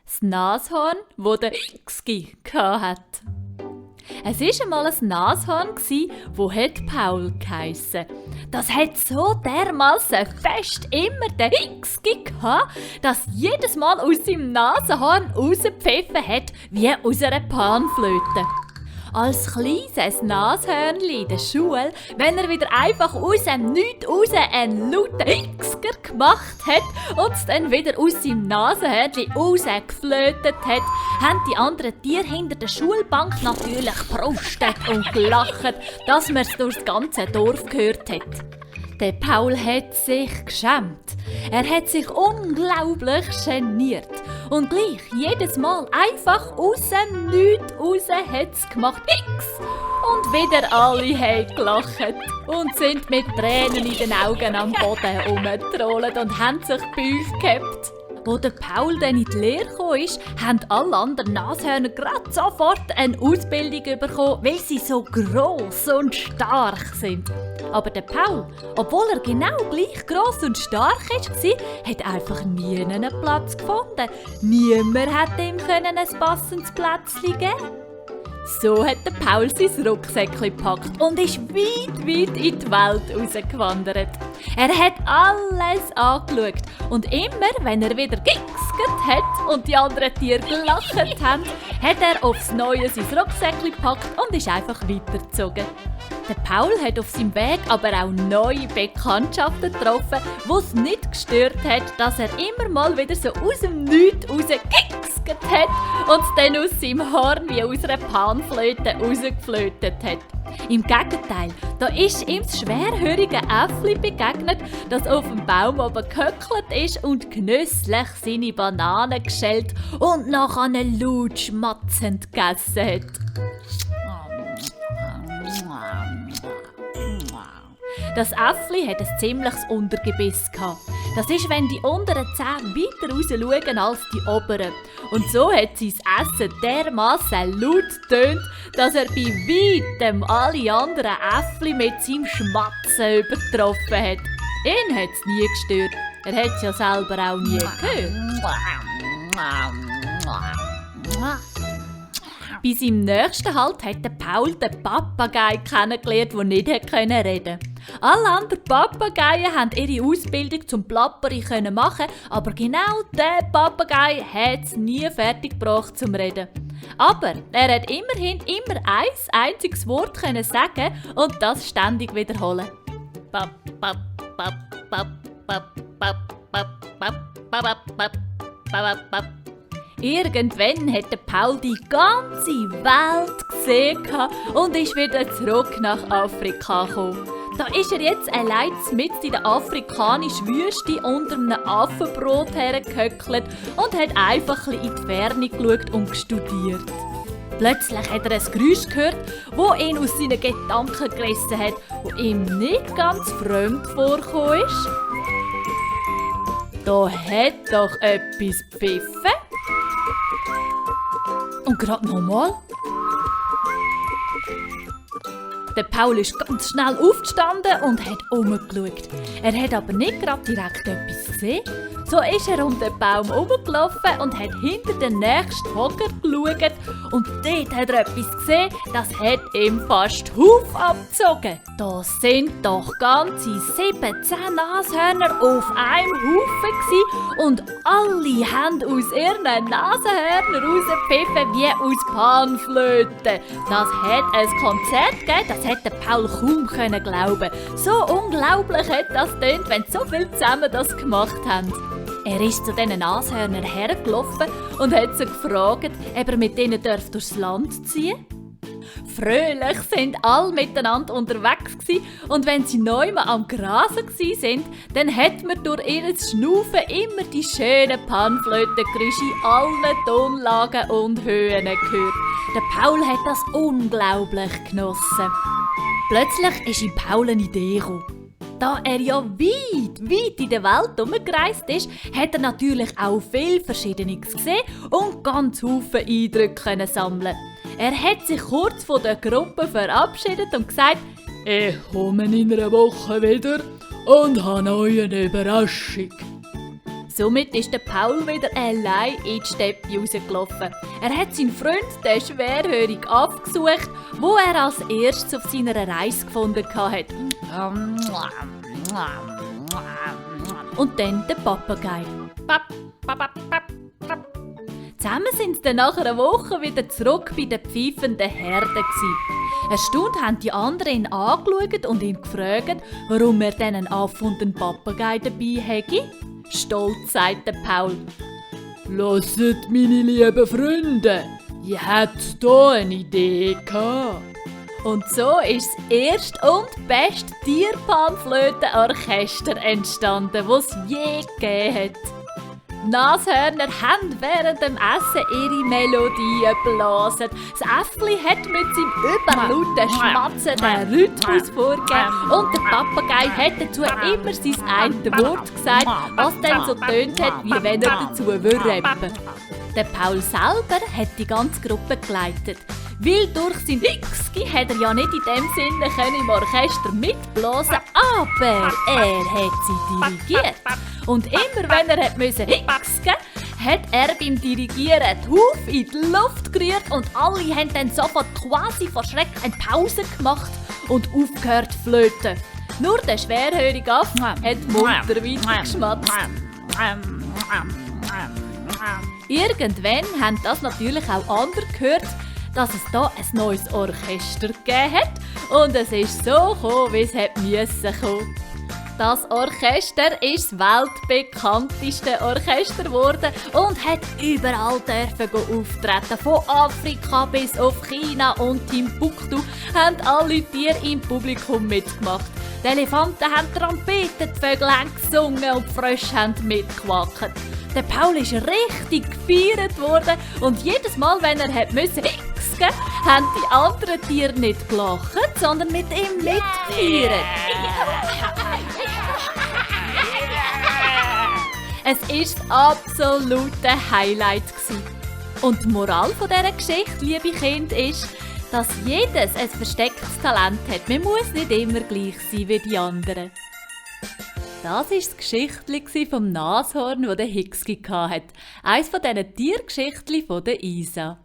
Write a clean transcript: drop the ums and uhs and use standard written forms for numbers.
Das Nashorn, das der Xgi hatte. Es war einmal ein Nashorn, das Paul geheissen. Das hat so dermassen fest immer den Xgi gehabt, dass jedes Mal aus seinem Nasenhorn rausgepfiffen hat, wie aus einer Panflöte. Als kleines Nashörnchen in der Schule, wenn er wieder einfach aus dem Nichts raus einen lauten Xger gemacht hat und es dann wieder aus seinem Nasenhörnchen rausgeflötet hat, haben die anderen Tiere hinter der Schulbank natürlich geprustet und gelacht, dass man es durch das ganze Dorf gehört hat. Der Paul hat sich geschämt. Er hat sich unglaublich geniert. Und gleich jedes Mal einfach aus dem Nichts raus hat's gemacht. X! Und wieder alle haben gelacht und sind mit Tränen in den Augen am Boden rumgetrollt und haben sich die Bäuche gehabt. Als der Paul dann in die Lehre kam, haben alle anderen Nashörner gerade sofort eine Ausbildung bekommen, weil sie so gross und stark sind. Aber der Paul, obwohl er genau gleich gross und stark war, hat einfach nie einen Platz gefunden. Niemand hat ihm ein passendes Plätzchen geben. So hat der Paul sein Rucksäckchen gepackt und ist weit in die Welt rausgewandert. Er hat alles angeschaut und immer, wenn er wieder gexickert hat und die anderen Tiere gelacht haben, hat er aufs Neue sein Rucksäckchen gepackt und ist einfach weitergezogen. Der Paul hat auf seinem Weg aber auch neue Bekanntschaften getroffen, die es nicht gestört hat, dass er immer mal wieder so aus dem Nichts rausgexickert hat und es dann aus seinem Horn wie aus einer Panflöte rausgeflötet hat. Im Gegenteil, da ist ihm das schwerhörige Äffli begegnet, das auf dem Baum oben gehöckelt ist und genüsslich seine Bananen geschält und nachher laut schmatzend gegessen hat. Das Äffli hat ein ziemliches Untergebiss gehabt. Das ist, wenn die unteren Zähne weiter raus schauen als die oberen. Und so hat sein Essen dermassen laut getönt, dass er bei weitem alle anderen Äffli mit seinem Schmatzen übertroffen hat. Ihn hat es nie gestört. Er hat es ja selber auch nie gehört. Bei seinem nächsten Halt hat der Paul den Papagei kennengelernt, der nicht reden konnte. Alle anderen Papageien haben ihre Ausbildung zum Plapperi machen, aber genau der Papagei hat es nie fertig gebracht zum Reden. Aber er hat immerhin immer ein einziges Wort sagen und das ständig wiederholen. Pap, pap, pap, pap, pap, pap, pap, pap, pap, pap, pap, pap. Irgendwann hat der Paul die ganze Welt gesehen und ist wieder zurück nach Afrika gekommen. Da ist er jetzt allein mitten in der afrikanischen Wüste unter einem Affenbrot hergehöckelt und hat einfach ein bisschen in die Ferne geschaut und studiert. Plötzlich hat er ein Geräusch gehört, das ihn aus seinen Gedanken gerissen hat, das ihm nicht ganz fremd vorgekommen ist. Da hat doch etwas gepfiffen. Und gerade nochmal. Der Paul ist ganz schnell aufgestanden und hat umgeschaut. Er hat aber nicht gerade direkt etwas gesehen. So ist er um den Baum herumgelaufen und hat hinter den nächsten Hocker geschaut. Und dort hat er etwas gesehen, das hat ihm fast den Huf abgezogen. Das sind doch ganze 17 Nashörner auf einem Haufen gewesen und alle haben aus ihren Nasenhörnern rausgepfiffen wie aus Panflöten. Das hat ein Konzert gegeben, das hat der Paul kaum glauben. So unglaublich hat das getönt, wenn so viele zusammen das gemacht haben. Er ist zu diesen Nashörnern hergelaufen und hat sie gefragt, ob er mit ihnen durchs Land ziehen darf. Fröhlich sind alle miteinander unterwegs gewesen, und wenn sie neu am Grasen waren, dann hat man durch ihr Schnaufen immer die schönen Panflötengeräusche in allen Tonlagen und Höhen gehört. Der Paul hat das unglaublich genossen. Plötzlich ist ihm Paul eine Idee gekommen. Da er ja weit in der Welt herumgereist ist, hat er natürlich auch viel Verschiedenes gesehen und ganz viele Eindrücke sammeln. Er hat sich kurz von der Gruppe verabschiedet und gesagt, ich komme in einer Woche wieder und habe euch eine Überraschung. Somit ist der Paul wieder allein in die Steppe rausgelaufen. Er hat seinen Freund, den schwerhörigen Affe, gesucht, wo er als erstes auf seiner Reise gefunden hat. Und dann der Papagei. Zusammen sind sie dann nach einer Woche wieder zurück bei den pfeifenden Herden. Erstaunt haben die anderen ihn angeschaut und ihn gefragt, warum er dann einen Affe und einen Papagei dabei hätte. Stolz sagte Paul: «Lasset, meine lieben Freunde, ich hätte hier eine Idee gehabt.» Und so ist das erste und beste Tierpanflötenorchester entstanden, das es je gegeben hat. Die Nashörner haben während dem Essen ihre Melodie geblasen. Das Äffli hat mit seinem überlauten Schmatzen den Rhythmus vorgegeben und der Papagei hat dazu immer sein eigenes Wort gesagt, was dann so tönt hat, wie wenn er dazu rappen. Der Paul selber hat die ganze Gruppe geleitet. Weil durch sein Hickski hat er ja nicht in dem Sinne im Orchester mitblasen, aber er hat sie dirigiert. Und immer wenn er hicksken musste, hat er beim Dirigieren die Hufe in die Luft gerührt und alle haben dann sofort quasi vor Schreck eine Pause gemacht und aufgehört zu flöten. Nur der schwerhörige Affe hat munter weitergeschmatzt. Irgendwann haben das natürlich auch andere gehört, dass es da ein neues Orchester gegeben hat und es ist so gekommen, wie es müssen kommen. Das Orchester ist das weltbekannteste Orchester geworden und hat überall auftreten. Von Afrika bis auf China und Timbuktu haben alle Tiere im Publikum mitgemacht. Die Elefanten haben Trompeten, die Vögel haben gesungen und die Frösche haben mitgewackelt. Der Paul ist richtig gefeiert worden und jedes Mal, wenn er hicksken musste, haben die anderen Tiere nicht gelacht, sondern mit ihm mitgefeiert. Es war das absolute Highlight. Und die Moral dieser Geschichte, liebe Kinder, ist, dass jedes ein verstecktes Talent hat. Man muss nicht immer gleich sein wie die anderen. Das war das Geschichtchen vom Nashorn, das der Hickski hatte. Eines von diesen Tiergeschichtchen von der Isa.